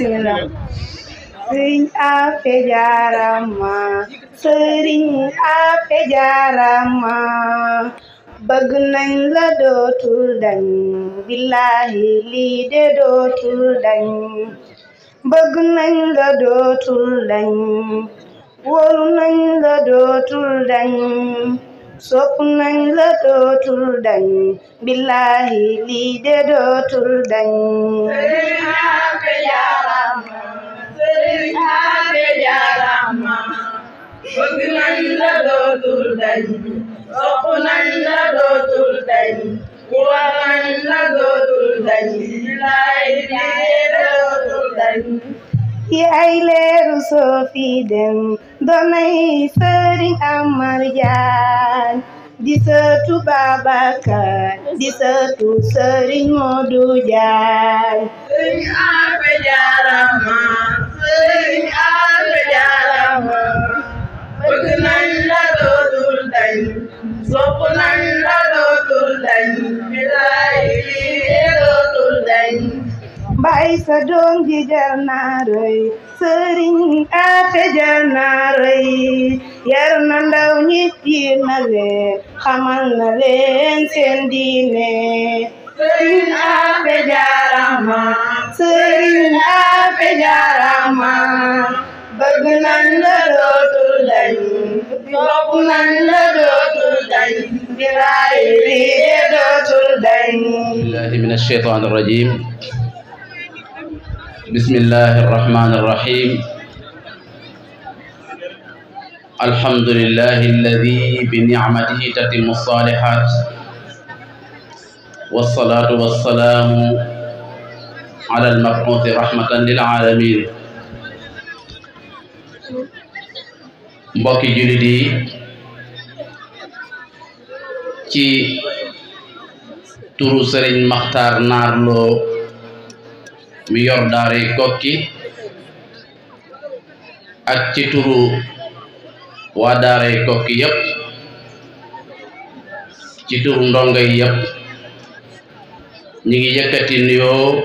bismillah. Sëriñ Afe jaarama sëriñ Afe jaarama bëgg nañ la dootul dañ billahi lii de dootul dañ bëgg nañ la dootul dañ wóolu nañ la dootul dañ sopp nañ la dootul dañ billahi lii de dootul dañ sëriñ Afe jaarama sëriñ Afe jaarama bëgg nañ la dootul dañ sopp nañ la dootul dañ wóolu nañ la dootul dañ billahi lii de dootul dañ yaay leeru soo fi dem doonay sëriñ Amar Jaañ di sëtu Babakar di sëtu sëriñ Moodu Jaañ sëriñ Afe jaarama sëriñ Afe jaarama bëgg nañ la dootul dañ sopp nañ la dootul dañ billahi lii dootul dañ Baay sa doom ji jar naa roy sëriñ Afe jar naa roy yar na ndaw ñi piir na leen xamal na leen seen diine sëriñ Afe jaarama sëriñ Afe jaarama bëgg nañ la dootul dañ sopp nañ la dootul dañ billahi lii dootul dañ billahi min ash-shaytan ar-rajim bismillahi ar-rahmani ar-rahim alhamdulillahi alladhi bi ni'matihi tatimmu as-salihat was-salatu was-salamu ala al-mab'uth rahmatan lil alamin mbokki jullit yi ci turu Sëriñ Maxtaar Naar Lo mi yor daaray Kokki ak ci turu waa daaray Kokki yépp ci turu ndongo yi yépp ñi ngi yëkkati nuyoo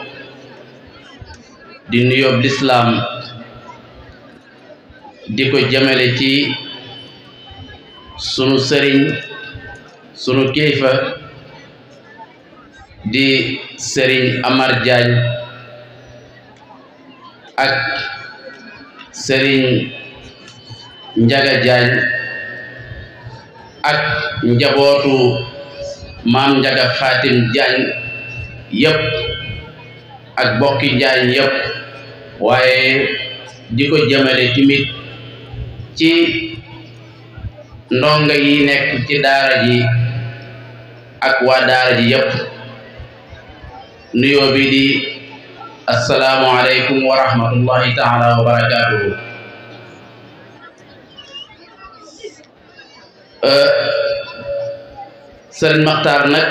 di nuyoo lislaam di ko jëmale ci sunu sëriñ sunu kilifa di sëriñ Amar Jaañ ak sëriñ Njaga Jaañ ak njabootu maam Njaga Fatim Jaañ yépp ak bokki Jaañ yépp waaye di ko jëmale timit ci ndongo yi nekk ci daara ji ak waa daara ji yépp nuyoo bi di assalaamu aleykum wa rahmatullahi taala wa barakatuhu Sëriñ Maxtaar nag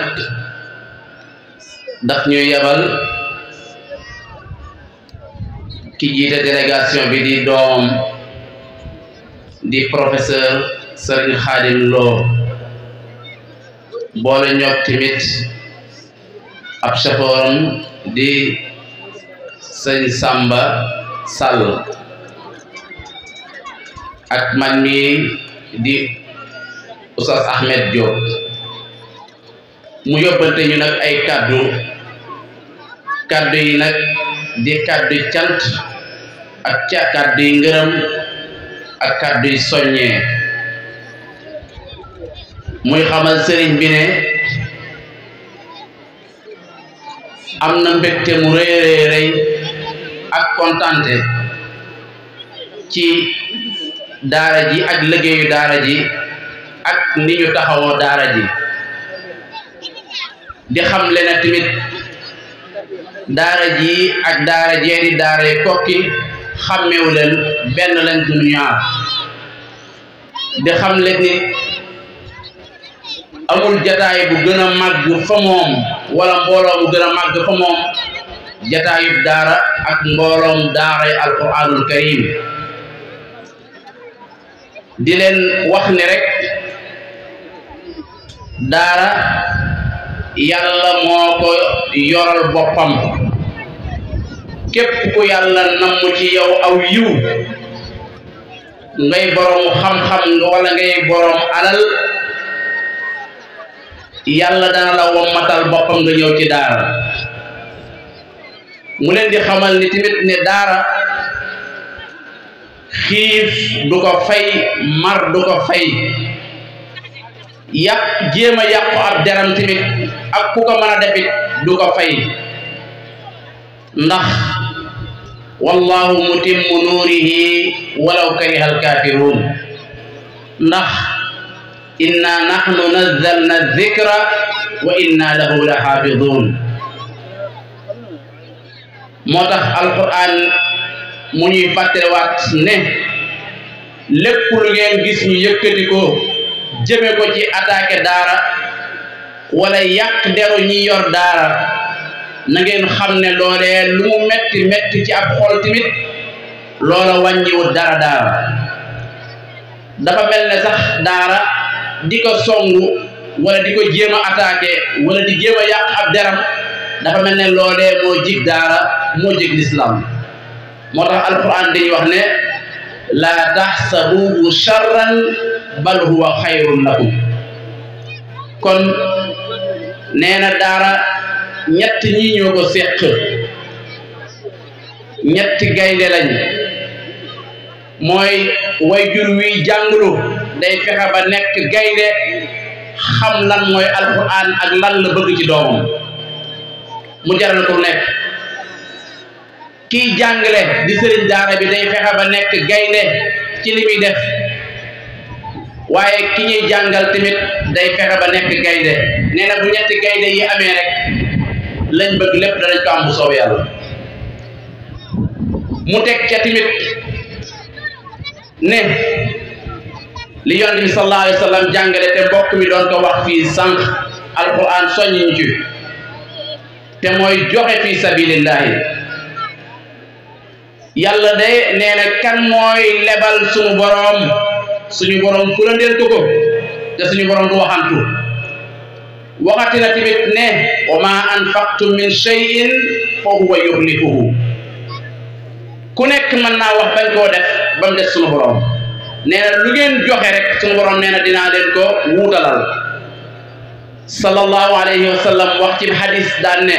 daf ñuy yabal ki jiite délégation bi di doom di professeur Sëriñ Xaadim Lo boole ñoog timit ab chauffeuram di Sëriñ Samba Sall ak man mi di Oustaz Ahmed Diop mu yóbbante ñu nag ay kaddu yi nag di kaddu cant ak ca kaddu yi ngërëm ak kaddu yi soññee muy xamal sëriñ bi ne am na mbégte mu rëy rëy ak kontante ci daara ji ak liggéeyu daara ji ak ni ñu taxawoo daara ji di xam le na tamit daara ji ak daara jee di daara Kokki xàmmewu leen benn lañ duñu ñaar di xam le ni amul jataay bu gën a màgg fa moom wala mbooloo mu gën a màgg fa moom jataayub daara ak mbooloom daaray alquranul karim di leen wax ni rek daara yàlla moo ko yoral boppam képp ku yàlla namm ci yow aw yiw ngay borom xam-xam nga wala ngay borom alal yàlla dana la wommatal boppam nga ñëw ci daara mu leen di xamal ni tamit ne daara xiif du ko fay mar du ko fay jéem a yàqu ab deram tamit ak ku ko mën a defit du ko fay ndax wallahu mutimmu nuurihi walaw kariha alkaafiruun ndax inna nahnu nazzalna dhikra wa inna lahu la xaafiduun moo tax alquran mu ñuy fàttaliwaat ne lépp lu ngeen gis ñu yëkkati ko jëme ko ci attaqué daara wala yàq deru ñi yor daara na ngeen xam ne loolee lu mu metti metti ci ab xol tamit loola wàññiwut dara daara dafa mel ne sax daara di ko songu wala di ko jéem a attaqué wala di jéem a yàq ab deram dafa mel ne loolee moo jig daara moo jig l'islam moo tax alquran dañuy wax ne laa taxsabuhu charran bal huwa xayrun lakum kon nee na daara ñett ñi ñoo ko séq ñetti gaynde lañ mooy wayjur wi jàngulu day fexe ba nekk gaynde xam lan mooy alquran ak lan la bëgg ci doomam mu jaral ko nekk kiy jàngale di sëriñ daara bi day fexe ba nekk gaynde ci li muy def waaye ki ñuy jàngal tamit day fexe ba nekk gaynde nee na bu ñetti gaynde yi amee rek lañ bëgg lépp danañ ko am bu soob yàlla mu teg ca tamit ne li yonent bi sallallahu alayhi wa sallam jàngale te mbokk mi doon ko wax fii sànq alquran soññi ñu ci te mooy joxe fi sabilillahi yàlla de nee na kan mooy lebal suñu borom fulandeel ko te suñu borom du waxantu waxati na tamit ne wa ma anfaqtum min shay'in fa huwa yukhlifuhu ku nekk mën naa wax bañ koo def ba mu des suñu borom nee na lu ngeen joxe rek suñu borom nee na dinaa leen ko wuutalal sallallahu alayhi wa sallam wax ci hadis daan ne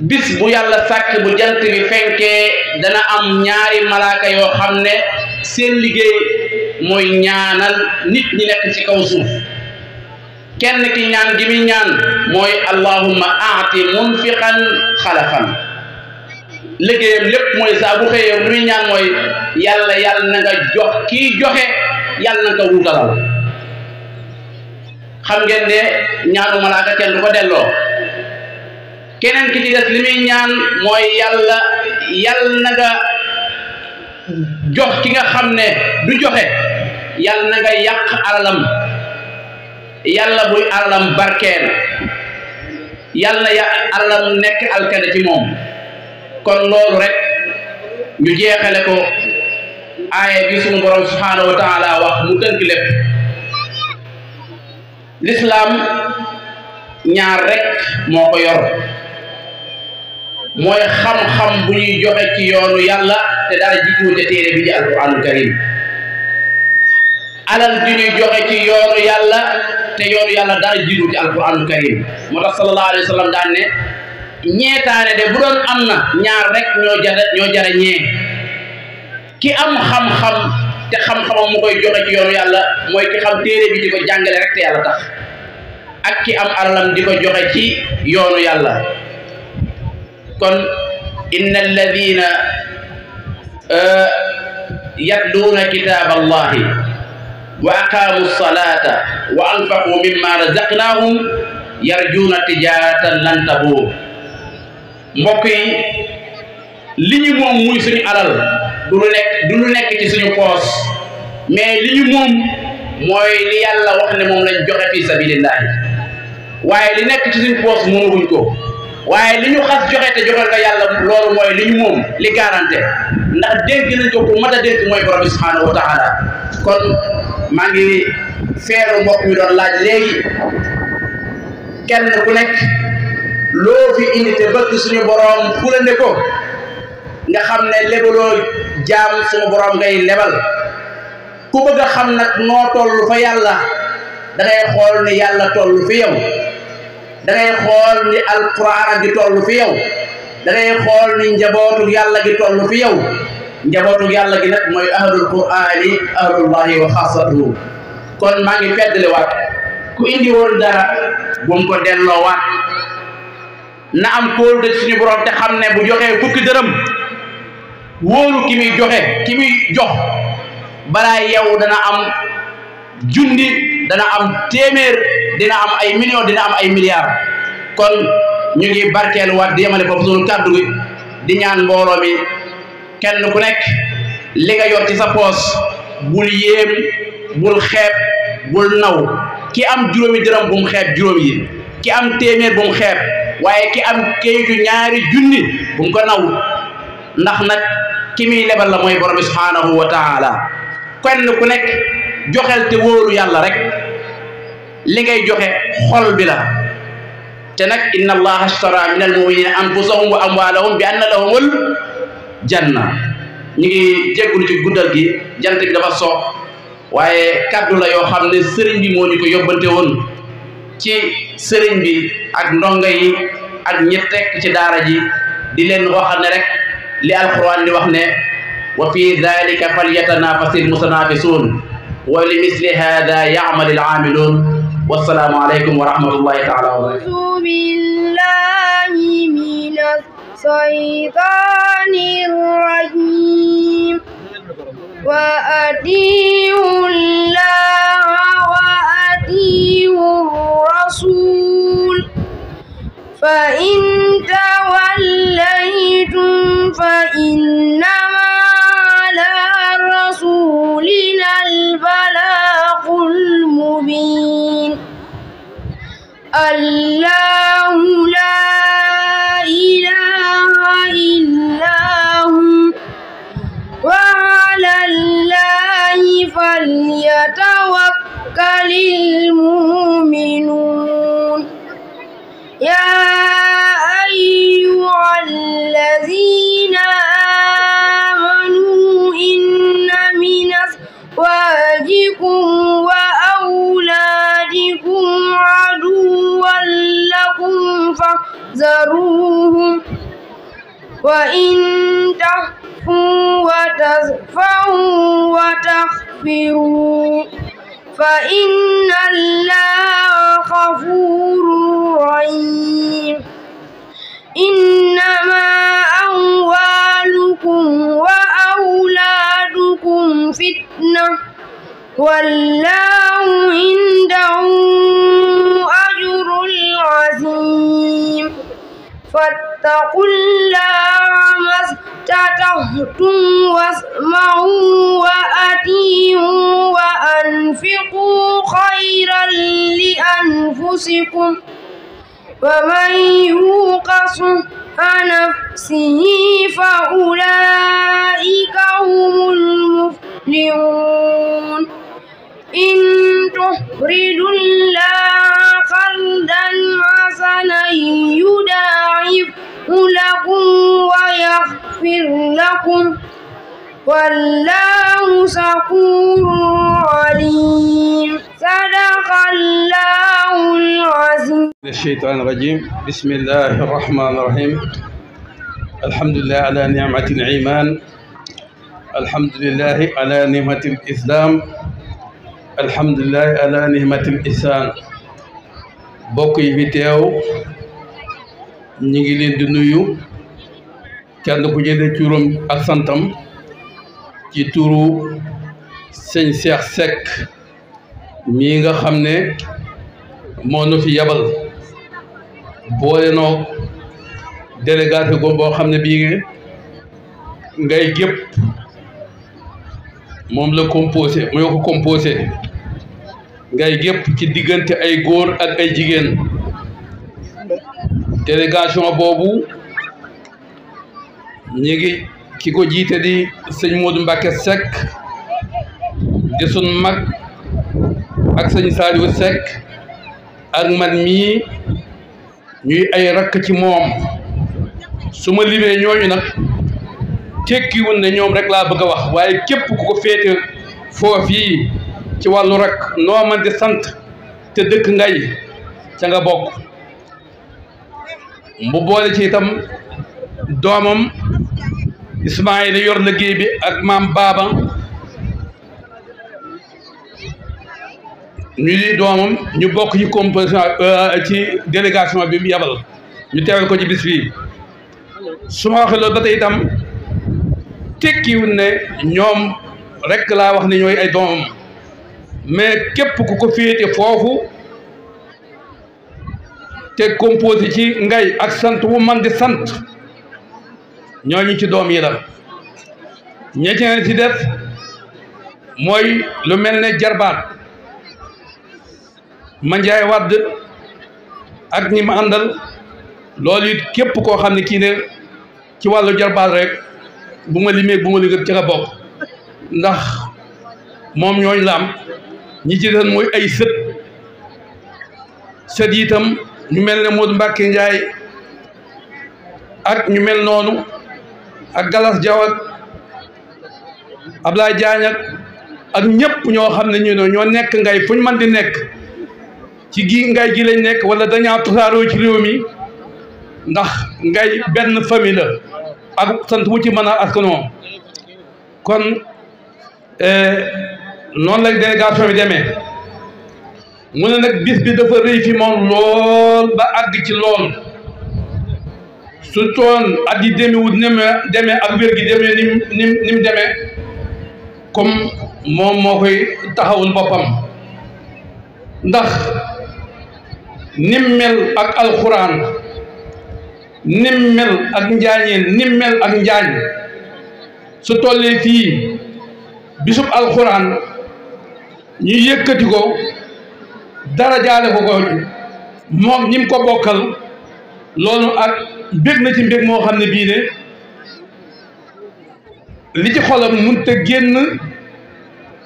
bis bu yàlla sàkk bu jant bi fenkee dana am ñaari malaaka yoo xam ne seen liggéey mooy ñaanal nit ñi nekk ci kaw suuf kenn ki ñaan gi muy ñaan mooy allahumma aati munfiqan xalafan liggéeyam lépp mooy saa bu xëyee muy ñaan mooy yàlla na nga jox kii joxe yàlla na nga wuutalal xam ngeen ne ñaanu malaaka kenn du ko delloo keneen ki ci des li muy ñaan mooy yàlla na nga jox ki nga xam ne du joxe yàlla na nga yàq alalam yàlla buy alalam barkeel yàlla alalam nekk alkane ci moom kon loolu rek ñu jeexale ko aaya bi sunu borom subhanahu wa taala wax mu tënk lépp l'islam ñaar rek moo ko yor mooy xam-xam bu ñuy joxe ci yoonu yàlla te dara jiituwu ca téere bi di alquranul karim alal bi ñuy joxe ci yoonu yàlla te yoonu yàlla dara jiituwu ci alquranul karim moo tax sallallahu alayhi wa sallam daan ne ñeetaane de bu doon am na ñaar rek ñoo jara ñee ki am xam-xam te xam-xamam mu koy joxe ci yoonu yàlla mooy ki xam téere bi di ko jàngale rek te yàlla tax ak ki am alalam di ko joxe ci yoonu yàlla kon inna alladina yatluuna kitaaba allahi wa aqaamu salata wa anfaqu mimma razaqnahum yarjuuna tijaratan lan tabuur mbokk yi li ñu moom muy suñu alal du lu nekk ci suñu poos mais li ñu moom mooy li yàlla wax ne moom lañ joxe fi sabilillahi waaye li nekk ci suñu poos moomuñ ko waaye li ñu xas joxe te joxe ko yàlla loolu mooy li ñu moom li garanté ndax dénk nañ ko ku mat a dénk mooy borom bi subhanahu wa taala kon maa ngi feeru mbokk mi doon laaj léegi kenn ku nekk loo fi indi te bëgg suñu borom fulande ko nga xam ne lebaloo jaam suñu borom ngay lebal ku bëgg a xam nag noo toll fa yàlla da ngay xool ni yàlla toll fi yow da ngay xool ni alquran gi toll fi yow da ngay xool ni njabootu yàlla gi toll fi yow njabootu yàlla gi nag mooy ahlul qur'ani ahlullahi wa xaasatuhu kon maa ngi feddali waat ku indi woon dara bum ko delloo waat na am kóol de suñu borom te xam ne bu joxee fukki dërëm wóolu ki muy joxe ki muy jox balaa yow dana am junni dana am téeméer dina am ay millions dina am ay milliards kon ñu ngi barkeelu waat di yemale foofu suñu kàddu gi di ñaan mbooloo mi kenn ku nekk li nga yor ci sa poos bul yéem bul xeeb bul naw ki am juróomi dërëm bu mu xeeb juróom yi ki am téeméer bu mu xeeb waaye ki am kayitu ñaari junni bu mu ko naw ndax nag ki muy lebal la mooy borom bi subhaanahu wa taala kenn ku nekk joxel te wóolu yàlla rek li ngay joxe xol bi la te nag inna allaha ashtara min almuminina anfusahum wa amwalahum bi anna lahumul janna ñu ngi jéggulu ci guddal gi jant bi dafa so waaye kaddu la yoo xam ne sëriñ bi moo ñu ko yóbbante woon ci sëriñ bi ak ndongo yi ak ñi tekk ci daara ji di leen waxal ne rek li alquran di wax ne wa fi dhalika falyatanafasil mutanafisun wa li misli hada ya'mal al amilun wassalaamu aleykum wa rahmatullahi taala wa barakatuh billahi minash shaytanir rajim wa atii'u llaha wa atii'u rasul fa in tawallaytum fa innama ala rasulina al-balaghul mubin Allahu la ilaha illa hu wa ala Allahi falyatawakkalil mu'minun ya ayyuhallazina amanu inna minas azwajikum wa awladikum aduwwan lakum fahzaruhum wa in tahfu wa tasfahu wa taghfiru fa inna Allaha ghafurur rahim innama amwalukum wa awladukum fitnah wallahu indahu ajrul azim fattaqullaha mastata'tum wasma'u wa ati'u wa anfiqu khairan li anfusikum ومن يوق شح نفسه فأولئك هم المفلحون إن تقرضوا الله قرضا حسنا يضاعفه لكم ويغفر لكم والله شكور عليم صدق الله العظيم الشيطان الرجيم بسم الله الرحمن الرحيم الحمد لله على نعمة الإيمان الحمد لله على نعمة الإسلام الحمد لله على نعمة الإحسان bokk yi fi teew ñi ngi leen di nuyu kenn ku jëlee turam ak santam ci turu sëñ Cheikh Seck mii nga xam ne moo nu fi yabal boole noo délégation go boo xam ne bii ngay gépp moom la composé moo ko composé ngay gépp ci diggante ay góor ak ay jigéen délégation boobu ñi ngi ki ko jiite di sëñ Modou Mbacké Seck di sun mag ak sëñ Saliou Seck ak man mii ñuy ay rakk ci moom su ma limee ñooñu nag tekkiwul ne ñoom rek laa bëgg a wax waaye képp ku ko féete foofii ci wàllu rek noo man di sant te dëkk ngay ca nga bokk mu boole ci itam doomam Ismaïla yor liggéey bi ak maam Baba ñu di doomam ñu bokk ci composition ci délégation bi mu yabal ñu teewal ko ci bis bii su ma waxee loolu ba tey itam tekkiwul ne ñoom rek laa wax ne ñooy ay doomam mais képp ku ko féete foofu te composé ci ngay ak sant wu man di sant ñooñu ci doom yi la ñetteel ci def mooy lu mel ne jarbaat Mandiaye Wade ak ñi ma àndal loolu it képp koo xam ne kii ne ci wàllu jarbaat rek bu ma limee bu ma liggéey ca nga bokk ndax moom ñooñu la am ñi ci des mooy ay sët yi itam ñu mel ne Modou Mbacke Ndiaye ak ñu mel noonu ak Galas Diaw ak Ablaye Diagne ak ñëpp ñoo xam ne ñu ne ñoo nekk ngay fu ñu mën di nekk ci gi ngay gi lañ nekk wala dañaa tasaaroo ci réew mi ndax ngay benn famille la ak sant wu ci mën a askanoo kon noonu la délégation bi demee mu ne nag bis bi dafa rëy fi moom lool ba àgg ci lool su toon at yi demewut demee ak wér gi demee ni mu demee comme moom moo koy taxawul boppam ndax nim mel ak alxuraan nim mel ak njaañeen nim mel ak njaañ su tollee fii bisub alxuraan ñu yëkkati ko dara jaale ko moom ñim ko bokkal loolu ak mbég na ci mbég moo xam ne bii ne li ci xolam mënut a génn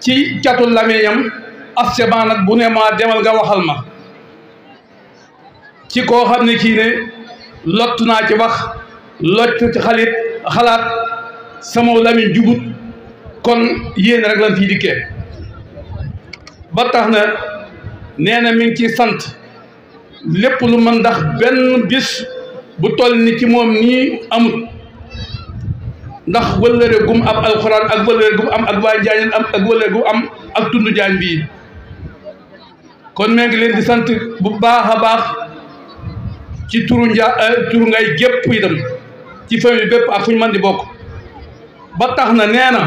ci catu lameñam asseban nag bu ne ma demal nga waxal ma ci koo xam ne kii ne lott naa ci wax lott ci xalaat sama lamiñ jubut kon yéen rek lan fii dikkee ba tax na nee na mi ngi ciy sant lépp lu mën ndax benn bis bu toll ni ci moom nii amut ndax wëllëre gum am alxuraan ak wëllëre gum am ak waa Njaañ am ak wëllëre gum am ak tund Njaañ bii kon maa ngi leen di sant bu baax a baax ci turu ngay gépp itam ci famille bépp ak fu ñu mën di bokk ba tax na nee na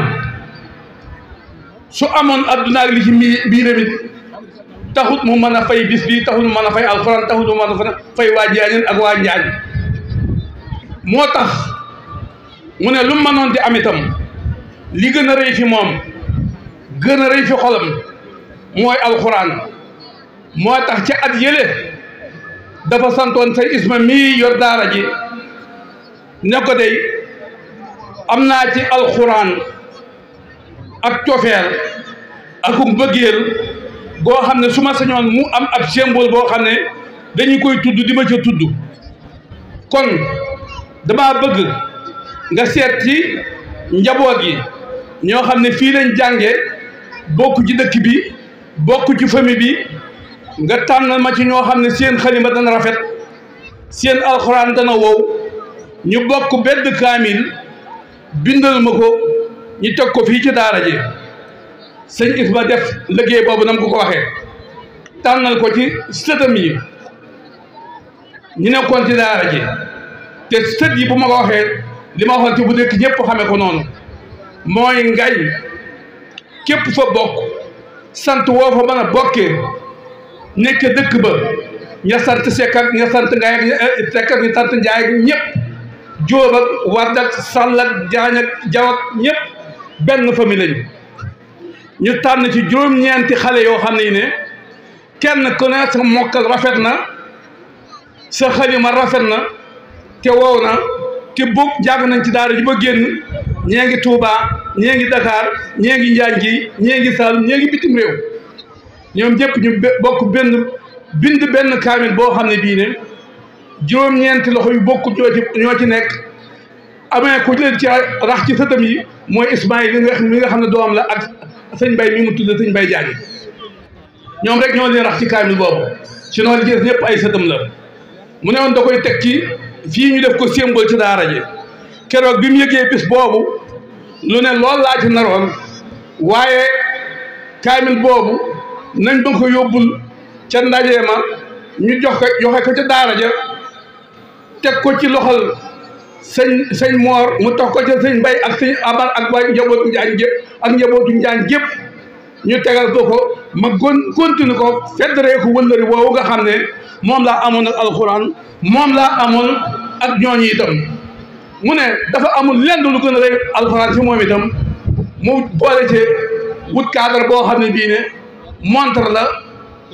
su amoon adduna ak li ci biiram it taxut mu mën a fay bis bi taxut mu mën a fay alxuraan taxut mu mën a fay waa Njaañ ak waa Njaañ moo tax mu ne lu mënoon di am itam li gën a rëy fi moom gën a rëy fi xolam mooy alxuraan moo tax ci at yële dafa santoon say isma mii yor daara ji ne ko dey am naa ci alxuraan ak cofeel ak mbëggeel goo xam ne su ma sañoon mu am ab symbole boo xam ne dañu koy tudd di ma ca tudd kon dama bëgg nga seet ci njaboot yi ñoo xam ne fii lañ jànge bokk ci dëkk bi bokk ci famille bi nga tànnal ma ci ñoo xam ne seen xalima dana rafet seen alxuraan dana wow ñu bokk benn kaamil bindal ma ko ñu teg ko fii ci daara ji sëñ Isma def liggéey boobu nam ko waxee tànnal ko ci sëtam yi ñu nekkoon ci daara ji te sët yi bu ma ko waxee li ma waxoon ci bu nekk ñëpp xamee ko noonu mooy ngay képp fa bokk sant woo fa mën a bokkee nekk dëkk ba ña sant Sekk ak ña sant Ngaye ak Sekk ak ña sant Njaay ak ñëpp Jóob ak Wàdd ak Sàll ak Jaañ ak Jaw ak ñëpp benn famille lañu ñu tànn ci juróom-ñeenti xale yoo xam ne kenn ku ne sa mokkal rafet na sa xalima rafet na te wow na te bokk jàng nañ ci daara ji ba génn ñee ngi Touba ñee ngi Dakar ñee ngi Njaañ gi ñee ngi Saalum ñee ngi bitim réew ñoom ñëpp ñu bokk bind benn kaamil boo xam ne bii ne juróom-ñeenti loxo yu bokkut ñoo ci nekk amee ku leen ci rax ci sëtam yi mooy Ismaïl mi nga xam ne doom la ak sëñ Bay mi mu tudd sëñ Bay Jaañ ñoom rek ñoo leen rax ci kaamil boobu sinon li ci ñëpp ay sëtam la mu ne woon da koy teg ci fii ñu def ko symbole ci daara ji keroog bi mu yëgee bis boobu lu ne loolu laa ci naroon waaye kaamil boobu nañ ba ko yóbbul ca ndaje ma ñu joxe ko ca daara ja teg ko ci loxol sëñ Moor mu tax ko ca sëñ Bay ak sëñ Abar ak waa njabootu Njaañ gépp ñu tegal ko ma continue ko feddree ko wëllëri woowu nga xam ne moom laa amoon ak alxuraan moom laa amoon ak ñooñu itam mu ne dafa amul lenn lu gën a rëy alxuraan ci moom itam mu boole ci wut cadre boo xam ne bii ne montre la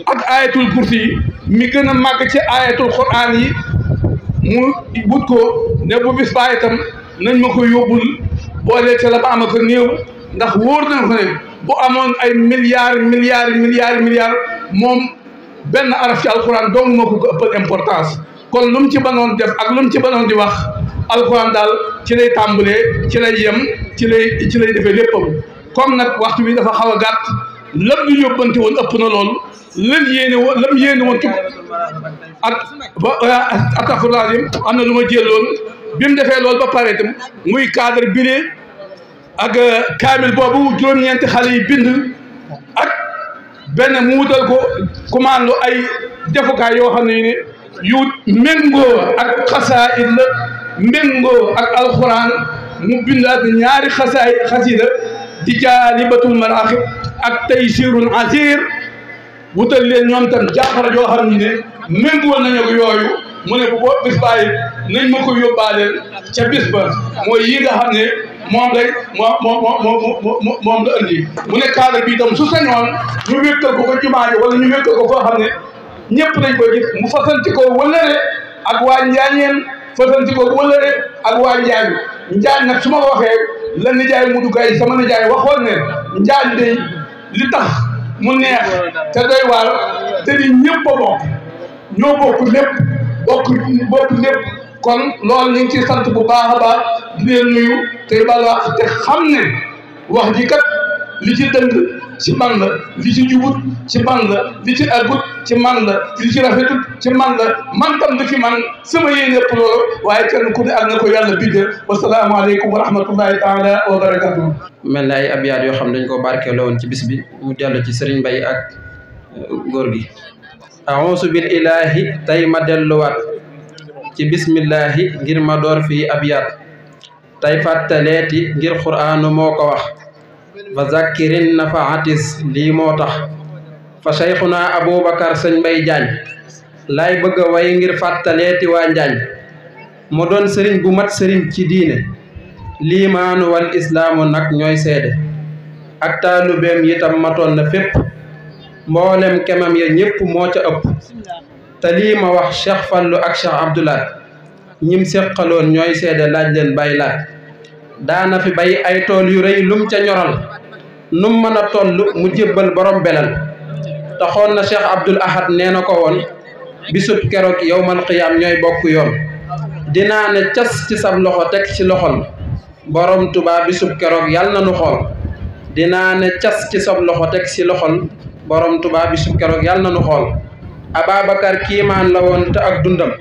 ak ayatul kursi yi mi gën a màgg ci ayatul quraan yi mu wut ko ne bu bis baa itam nañ ma ko yóbbul boole ci la ba am ak néew ndax wóor na ko ne bu amoon ay milliards moom benn araf ci alxuraan dong moo ko ëppal importance kon lu mu ci banoon def ak lu mu ci banoon di wax alxuraan daal ci lay tàmbalee ci lay yem ci lay defee léppam comme nag waxtu bi dafa xaw a gàtt lam ñu yóbbante woon ëpp na lool lam yéene woon ak atafurlasim am na lu ma jëloon bi mu defee loolu ba pare itam muy cadre bile ak kaamil boobu juróom-ñeenti xale yi bind ak benn mu wutal ko commande ay defukaay yoo xam ne yu méngoo ak xasaayid la méngoo ak alxuraan mu bind ak ñaari xasida di jaalibatul maraaxib ak taysirul asir wutal leen ñoom tam jàppara joo xam ne méngoo nañu ko yooyu mu ne bu boo bis bàyyi nañ ma ko yóbbaaleel ca bis ba mooy yi nga xam ne moom lay moom la andi mu ne cadre bi itam su sañoon ñu wékkal ko jumaa ji wala ñu wékkal ko foo xam ne ñëpp nañ koy gis mu fasanti ko wëllëre ak waa Njaañeen fasanti ko wëllëre ak waa Njaañ nag su ma waxee la nijaay Mudu Gay sama nijaay waxoon ne Njaañ day li tax mu neex te doy waar te di ñëpp a bokk ñoo bokk lépp bokk lépp kon loolu ñu ngi ciy sant bu baax a baax di leen nuyu tey balaa te xam ne wax ji kat li ci dëng ci man la li ci jubut ci man la li ci agut ci man la li ci rafetut ci man la man tam li fi man sama yéen yëpp loolu waaye kenn ku ne ak na ko yàlla bindee wasalaamaaleykum wa rahmatullahi taala wa barakatuh mel na ay abyaat yoo xam dañ ko barkeeloo woon ci bis bi mu dellu ci Serigne Mbaye ak góor gi a'uuzu bil ilaahi tey ma delluwaat ci bismillahi ngir ma door fii abyaat tey fàttaleeti ngir qur'aanu moo ko wax fa zakkirin nafaatis lii moo tax fa cheikhuna aboubacar sëñ Mbay Jaañ lay bëgg a way ngir fàttaleeti waa Njaañ mu doon sëriñ bu mat sëriñ ci diine liimaanu wal islaamu nag ñooy seede ak taalubeem yitam matoon na fépp mboolem kemam ya ñépp moo ca ëpp te lii ma wax Cheikh Fallu ak Cheikh Abdoulaye ñim séqaloon ñooy seede laaj leen bay laaj daana fi bay ay tool yu rëy lum ca ñoral num mën a toll mu jébbal borom belal taxoon na Cheikh Abdoul Ahad nee na ko woon bisub keroog yowmal qiyaam ñooy bokk yoon dinaa ne cas ci sab loxo teg ci loxol borom Tuubaa bisub keroog yàlla na nu xool dinaa ne cas ci sab loxo teg ci loxol borom Tuubaa bisub keroog yàlla na nu xool Ababacar kiimaan la woon te ak dundam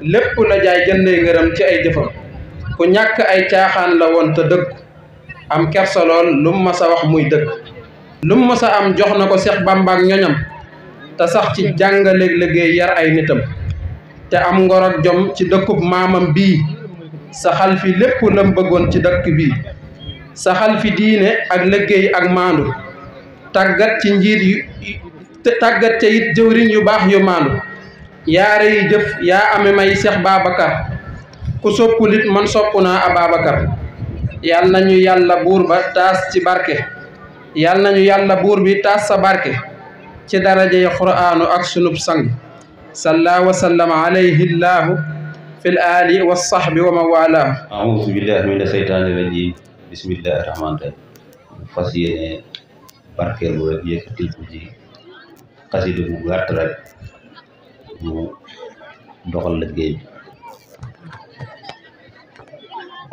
lépp la jaay jëndee ngërëm ci ay jëfam ku ñàkk ay caaxaan la woon te dëgg am kersa lool lu mu mës a wax muy dëgg lu mu mës a am jox na ko Seex Bàmba ak ñoñam te sax ci jàngaleeg liggéey yar ay nitam te am ngor ak jom ci dëkkub maamam bii saxal fi lépp lam bëggoon ci dëkk bii saxal fi diine ak liggéey ak maandu tàggat ci njiit yu tàggat ca it jëwriñ yu baax yu maandu yaare yi jëf yaa ame may Seex Babacar ku soppulit man sopp naa Ababacar yal nañu yàlla buur ba taas ci barke yal nañu yàlla buur bi taas sa barke ci darajey qur'aanu ak sunub sang salla wa sallama alayhi llaahu fil aali wa sahbi wa man walaahu a'uuzu billahi mina seytaani rajiim bismillahi rahmaani rahiim fas yéene barkeelu rek yëkkati ci xasida bu gàtt rek mu doxal liggéey bi.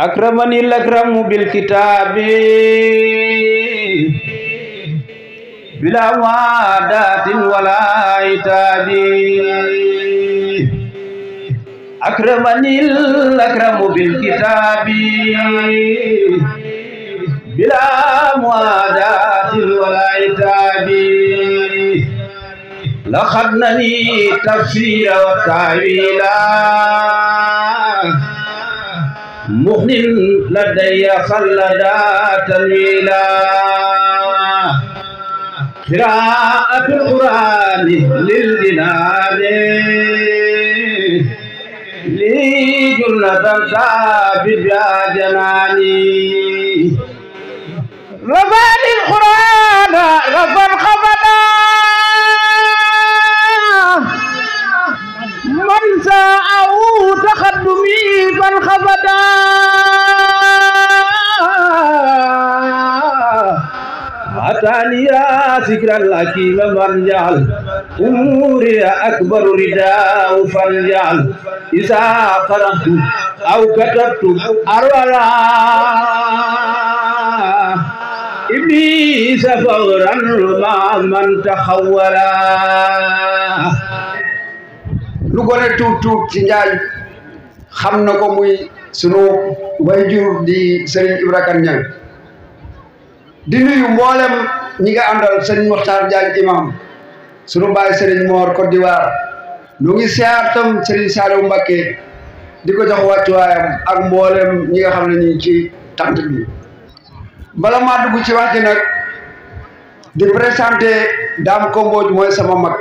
akramani lakramu bil kitaabi bila waadatin wala itaabi akramani lakramu bil kitaabi bila waadatin wala itaabi لخدنني تفسير وتاويلا مغن لدي خلدا تنويلا قراءة القرآن للجنان لي جنة ثابت يا جناني رفعني القرآن رفع الخبدا من ساءه تخدمي فانخفضا أتاني يا ذكر الحكيم من جعل أموري أكبر رداء فليجعل إذا قرأت أو كتبت أرولا إبليس فورا مع من تخولا lu gone tuut ci Njaañ xam na ko muy sunu wayjur di Serigne Ibra Kane Niang di nuyu mboolem ñi nga àndal Serigne Mokhtar Diagne imam sunu baay Serigne Mor Côte d'Ivoire nu ngi siyaar tam Serigne Saliou Mbacké di ko jox wàccuwaayam ak mboolem ñi nga xam ne ñi ci tant bi bala maa dugg ci wax ji nag di présenter Dame Kombodj mooy sama mag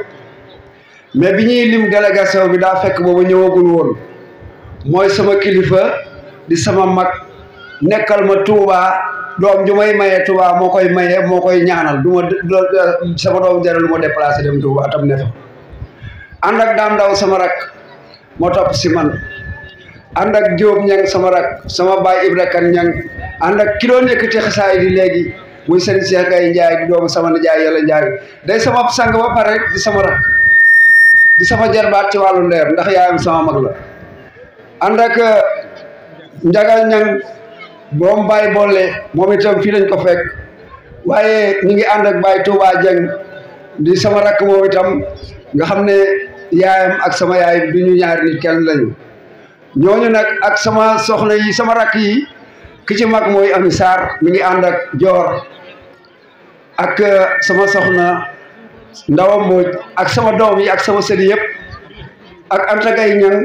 mais bi ñuy lim délégation bi daa fekk boobu ñëwagul woon mooy sama kilifa di sama mag nekkal ma Touba doom ju may maye Touba moo koy maye moo koy ñaanal du ma sama doom jaral lu ma déplacé dem Touba tam ne fa ànd ak Dame Ndaw sama rak moo topp si man ànd ak Diop Niang sama rak sama baay Ibra Kane Niang ànd ak ki doon yëkkati xasaay di léegi muy Serigne Cheikh Gaye Ndiaye di doomu sama nijaay Yàlla Ndiaye day sama sang ba pare di sama rak di sama jarbaat ci wàllu ndeer ndax yaayam sama mag la ànd ak Njaga Ñang boom Baye boole moom itam fii lañ ko fekk waaye ñu ngi ànd ak Baye Touba Dieng di sama rakk moom itam nga xam ne yaayam ak sama yaay du ñu ñaari nit kenn lañu ñooñu nag ak sama soxna yi sama rakk yi ki ci mag mooy Ami Sarr mi ngi ànd ak Joor ak sama soxna Ndawa Mbodj ak sama doom yi ak sama sëriñ yëpp ak Anta Gaye Ñang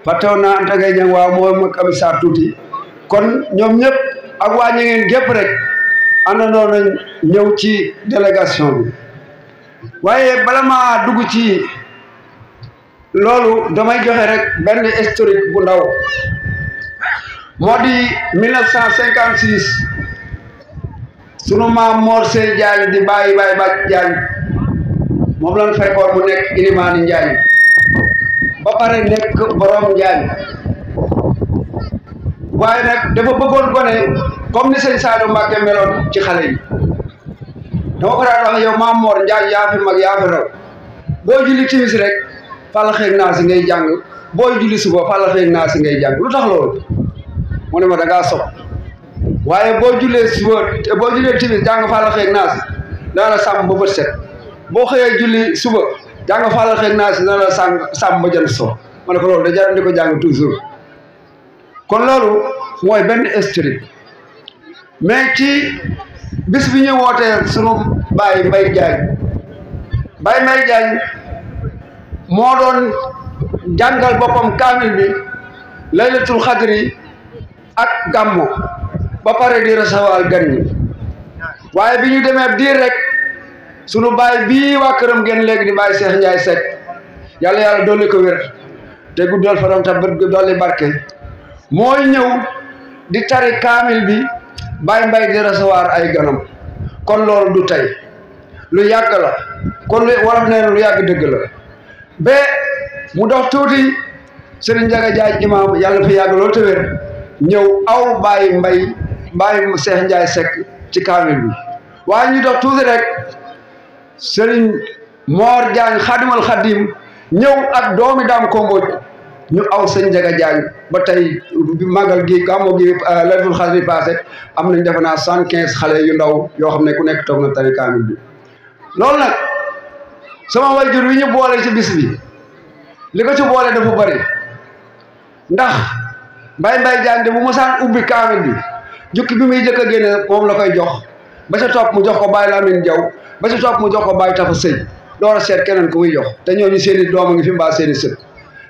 fàttewoon naa Anta Gaye Ñang waaw mooy mag Ami Sarr tuuti kon ñoom ñëpp ak waa Ñangeen gépp rek àndandoo nañ ñëw ci délégation bi waaye bala maa dugg ci loolu damay joxe rek benn historique bu ndaw moo di 1956 sunu maam Mor Sey Diagne di bàyyi Bàcc Diagne moom lañ fekkoon mu nekk ilimaani Njaañ ba pare nekk borom Njaañ waaye nag dafa bëggoon gone comme ni sëñ Saliou Mbacké meloon ci xale yi dama ko daan wax yow Maam Mor Njaañ yaa fi mag yaa fi raw boo julli timis rek Falaqeeg Naas ngay jàng booy julli suba Falaqeeg Naas ngay jàng lu tax loolu mu ne ma da ngaa sob waaye boo jullee suba boo jullee timis jàng Falaqeeg Naas dana la sàmm ba bët set boo xëyee julli suba jàng Falaqeeg Naas dana la sàmm ba jant so ma ne ko loolu da jar di ko jàng toujours kon loolu mooy benn historique mais ci bis bi ñu wootee sunu Baye Mbaye Diagne Baye Mbaye Diagne moo doon jàngal boppam kaamil bi laylatul xadri ak gàmmo ba pare di recevoir gan ñi waaye bi ñu demee diir rek sunu baay bii waa këram ngeen léegi di Baye Cheikh Ndiaye Seck yàlla yàlla dolli ko wér te guddal fanam ta dolli barke mooy ñëw di tari kaamil bi Baye Mbaye di recevoir ay ganam kon loolu du tey lu yàgg la kon lu wolof nee na lu yàgg dëgg la ba mu dox tuuti Serigne Ndiaga Diagne imam yàlla fi yàgg loolu te wér ñëw aw Baye Cheikh Ndiaye Seck ci kaamil bi waaye ñu dox tuuti rek Serigne Mor Diagne Xadimal Xadim ñëw ak doomi Dame Kombodj ñu aw sëñ Njaga Jaañ ba tey bi màggal gi gàmmu gi Laylatul Qadr passé am nañ defe naa 115 xale yu ndaw yoo xam ne ku nekk toog na tari kaamil bi loolu nag sama wayjur wi ñu boole ci bis bi li ko ci boole dafa bari ndax Baye Mbaye Jaañ de bu mosaan ubbi kaamil bi jukki bi muy jëkk a génne moom la koy jox ba ca topp mu jox ko Baye Lamine Jaw ba ca topp mu jox ko Baye Tafa Sëy door a seet keneen ku muy jox te ñooñu seeni doom a ngi fi mbaa seeni sët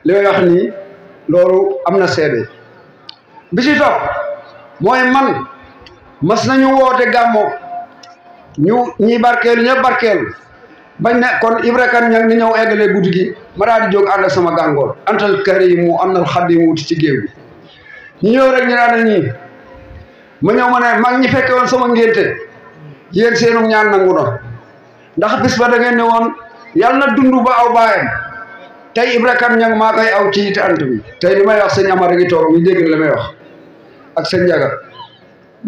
li may wax nii loolu am na seede bi ci topp mooy man mas nañu woote gàmmo ñu ñi barkeelu ñëpp barkeelu bañ ne kon Ibra Kane ñang ni ñëw eggalee guddi gi ma daal di jóg ànd ak sama gàngoor antal karimu am na xaddi mu wuti ci géew bi ñu ñëw rek ñu daan ñii ma ñëw ma ne mag ñi fekke woon sama ngénte yéen seenu ñaan nangu na ndax bis ba da ngeen ne woon yàlla na dund ba aw baayam tey Ibra Kane ñang maa koy aw ci te ant bi tey li may wax sëñ Amar a ngi toog ñu dégg la may wax ak sëñ Njaga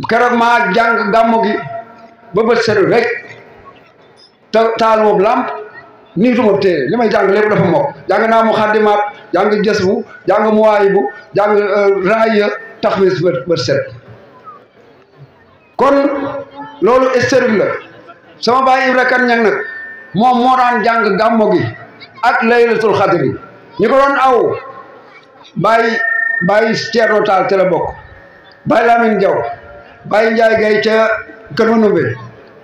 keroog maa jàng gàmmu gi ba bët setu rek te taal moom lamp niituma téere li may jàng lépp dafa mokk jàng naa mu xaddimaat jàng jës bu jàng muwaay bu jàng raaya tax mis bët set kon loolu historique la sama baay Ibra Kane ñang nag moom moo daan jàng gàmmu gi ak Laylatul Qadr ñi ko doon aw Baye Ceerno Taal ca la bokk Baye Lamine Jaw Baye Njaay Gay ca Kër Manumbe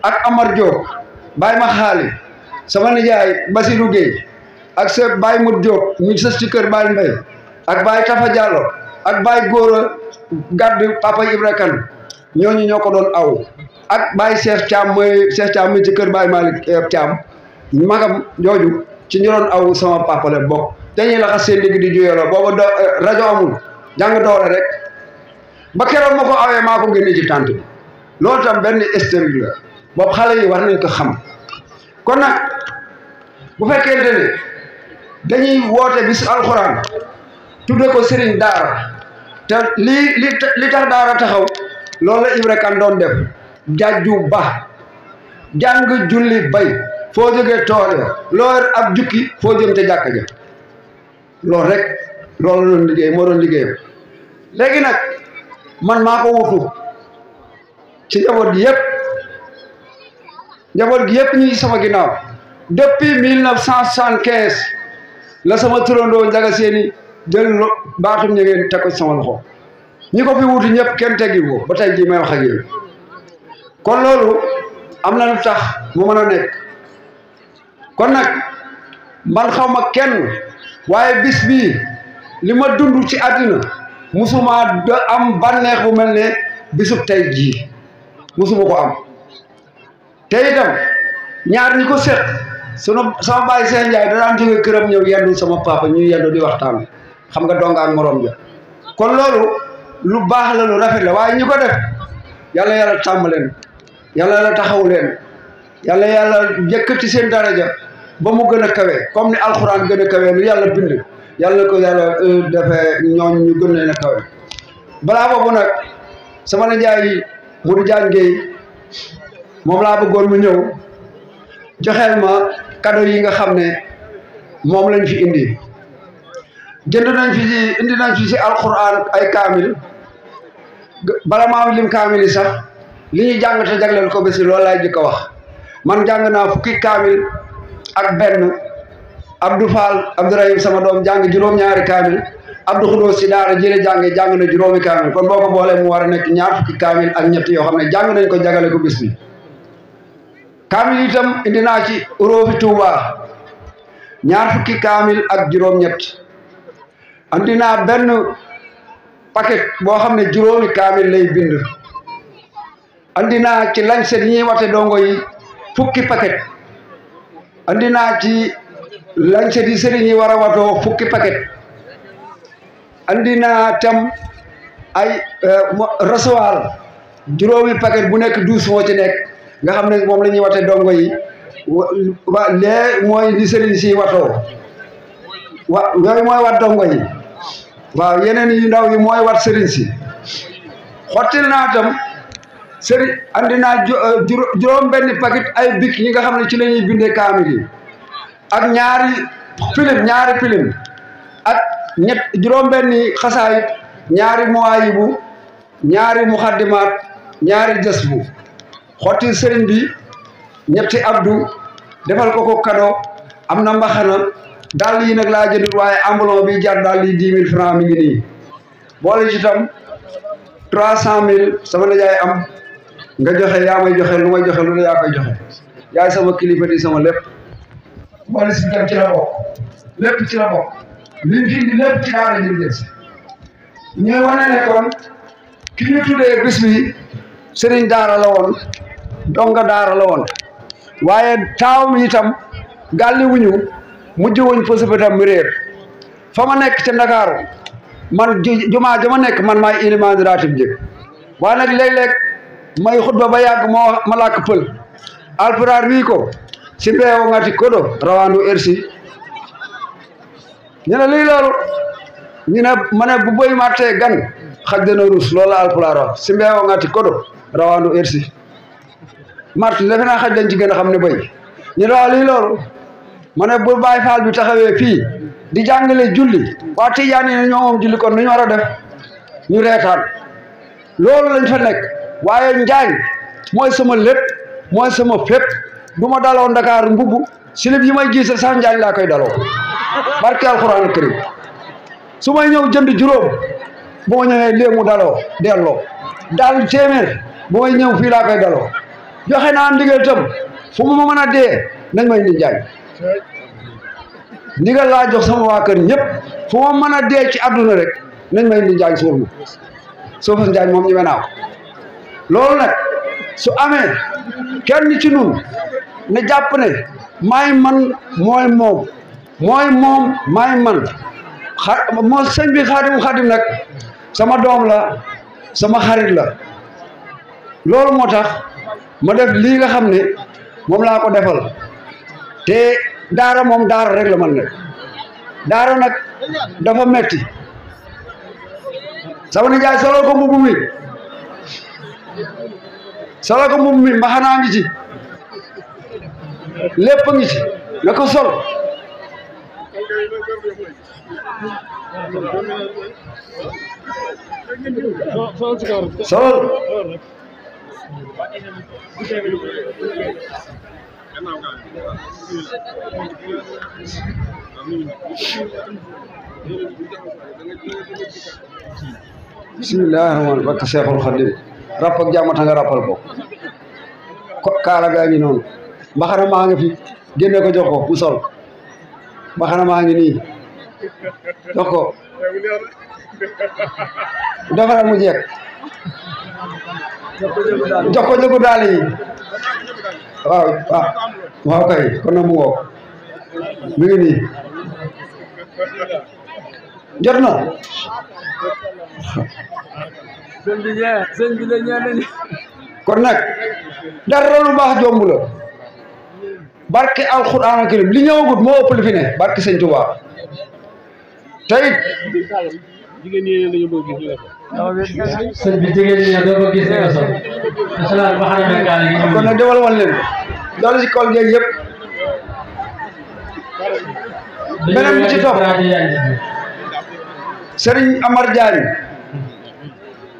ak Amar Diop Baye ma xaali sama nijaay Basiru Géey ak sa Baye Mut Diop ñu sës ci kër Baye Mbay ak Baye Tafa Diallo ak Baye Góora Gàdd Papa Ibra Kane ñooñu ñoo ko doon aw ak Baye Cheikh Thiam mooy Cheikh Thiam mi ci kër Baye Malick Thiam magam jooju ci ñu doon aw sama papa la bokk dañuy laxas seen digg di juyeloo booba rajo amul jàng doole rek ba keroog ma ko awee maa ko génne ci tànt bi loolu tam benn historique la boobu xale yi war nañ ko xam kon nag bu fekkente ne dañuy woote bis alxuraan tudde ko sëriñ daara te li tax daara taxaw loolu la Ibra Kane doon def jàjju ba jàng julli bay foo jógee tool ya loolu ab jukki foo jëm te jàkka ja loolu rek loolu doon liggéey moo doon liggéeyam léegi nag man maa ko wutu ci njaboot gi yëpp ñi sama ginnaaw depuis 1975 la sama turandoo Njaga Seeni jël baatum ñegeen teg ko ci sama loxo ñi ko fi wutu ñëpp kenn teggi ko ba tey jii may wax ak yéen kon loolu am na lu tax mu mën a nekk kon nag man xaw ma kenn waaye bis bii li ma dund ci àddina musuma da am bànneex bu mel ne bisub tey jii musuma ko am te itam ñaar ñi ko seq sama baay Seen Njaay da daan jóge këram ñëw yendu sama papa ñuy yendu di waxtaan xam nga donga ak morom ja kon loolu lu baax la lu rafet la waaye ñi ko def yàlla yàlla tàmm leen yàlla taxaw leen yàlla yëkkati seen daraja ba mu gën a kawe comme ni alxuraan gën a kawe lu yàlla bind yàlla ko yàlla defee ñooñ ñu gën leen a kawe balaa boobu nag sama nijaay Modou Diagne Gueye moom laa bëggoon mu ñëw joxeel ma cadeau yi nga xam ne moom lañ fi indi indi nañ fi ci alxuraan ay kaamil bala maa lim kaamil yi sax li ñuy jàng te jagleel ko bési loolu laay jëkk a wax man jàng naa fukki kaamil ak benn Abdou Fall Abdourahim sama doom jàng juróom-ñaari kaamil Abdou Xudoos si daara jële jàng na juróomi kaamil kon boo ko boolee mu war a nekk ñaar fukki kaamil ak ñett yoo xam ne jàng nañ ko jagale ko bis bi kaamil itam indi naa ci Uroofi Tuuba ñaar fukki kaamil ak juróom-ñett andi naa benn paquet boo xam ne juróomi kaamil lay bind andi naa ci lañset yi ñuy wate dongo yi fukki paquet andi naa ci lañset yi sëriñ yi war a watoo fukki paquet andi naa tam ay recevoir juróomi paquet bu nekk 12 moo ci nekk nga xam ne moom la ñuy wate dongo yi lee mooy li sëriñ si watoo yooyu mooy wat dongo yi waaw yeneen yu ndaw yi mooy wat sëriñ si xottil naa tam sëriñ andi naa juróom benn paquet ay bic yi nga xam ne ci la ñuy bindee kaamil yi ak ñaari film ak juróom-benni xasaayit ñaari muwaayibu ñaari muxaddimaat ñaari jës bu xotti sëriñ bi ñetti abdu defal ko kado am na mbaxana daal yi nag laa jëndul waaye ambulon bi jar daal yi 10 000 francs mi ngi nii boole ci tam 300 000 sama nijaay am nga joxe yaa may joxe lu may joxe lu ne yaa koy joxe yaay sama kilifa di sama lépp boole si tam ci la bokk lépp ci la bokk liñ fi indi lépp ci daara ji jël si ñooy wane ne kon ki ñu tuddee bis bi sëriñ daara la woon donga daara la woon waaye taawam itam gàlli wuñu mujj wuñ fësëfatam mi réer fa ma nekk ca Ndakaaru man jumaa ja ma nekk man maay ilimaan raatib jëg waaye nag léeg-léeg may xutba ba yàgg ma làkk pël alpulaar wii ko si mbeewo ngati kodo rawandu ersi ñu ne lii loolu ñu ne ma ne bu boy màttee gan xaj dana rus loolu la alpulaar wax si mbeewo ngati kodo rawandu ersi mart defe naa xaj dañ ci gën a xam ne béy ñu ne waaw lii loolu ma ne bu Baay Faal bi taxawee fii di jàngale julli waa Tijaan yi ne ñoo moom julli kon nu ñu war a def ñu reetaan loolu lañ fa nekk waaye Njaañ mooy sama lépp mooy sama fépp du ma daloo Ndakaaru mbubb silib yi may gis sax Njaañ laa koy daloo barke alxuraan karim su may ñëw jënd juróom bu ma ñëwee léemu daloo delloo daal téeméer bu may ñëw fii laa koy daloo joxe naa ndigal tam fu mu ma mën a dee nañ may indi Njaañ ndigal laa jox sama waa kër ñëpp fu ma mën a dee ci àdduna rek nañ may indi Njaañ suur ma Soofas Njaañ moom ñu menaaw loolu nag su amee kenn ci nun ne jàpp ne maay man mooy moom maay man moo sëñ bi xaadim nag sama doom la sama xarit la loolu moo tax ma def lii nga xam ne moom laa ko defal te daara moom daara rek la man nag daara nag dafa metti sama nijaay solol ko mbubb mi mbaxanaa ngi ci lépp ngi ci na ko sol bismillaahi rahmaani barke Seexul Xadiim ràpp ak jàmm ta nga ràppal ko kaala gaa ngi noonu mbaxana maa ngi fi génne ko jox ko bu sol mbaxana maa ngi nii jox ko defaral mu jekk jox ko jëgu daal yi waaw kay kon na mu ngoo mi ngi nii jot na kon nag dara lu baax jomb la barke alxuraan karim li ñëwagut moo ëpp li fi ne barke sëñ Tuubaa tey sëñ bi jigéen ñi doo ko gis nga sol asalaam ba xam ne gaal yi kon nag demal wan leen doole si kol geeg yëpp beneen bi ci topp Serigne Amar Diagne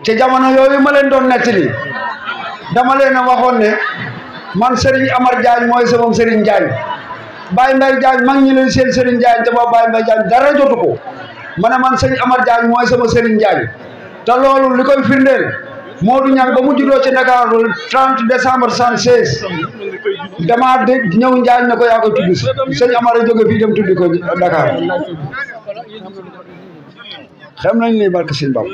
te jamono yooyu ma leen doon nettali dama leen a waxoon ne man Serigne Amar Diagne mooy sama Serigne Diagne Baye Mbaye Diagne mag ñi leen seen Serigne Diagne te boobu Baye Mbaye Diagne dara jotu ko ma ne man Serigne Amar Diagne mooy sama Serigne Diagne te loolu li koy firndeel Modou Niang ba mu juddoo ci Dakar 30 décembre 76 damaa dégg ñëw Njaañ na ko yaa ko tudd si sëñ Amar a jóge fii dem tuddi ko Dakar xam nañ ni barke sëñ Bamba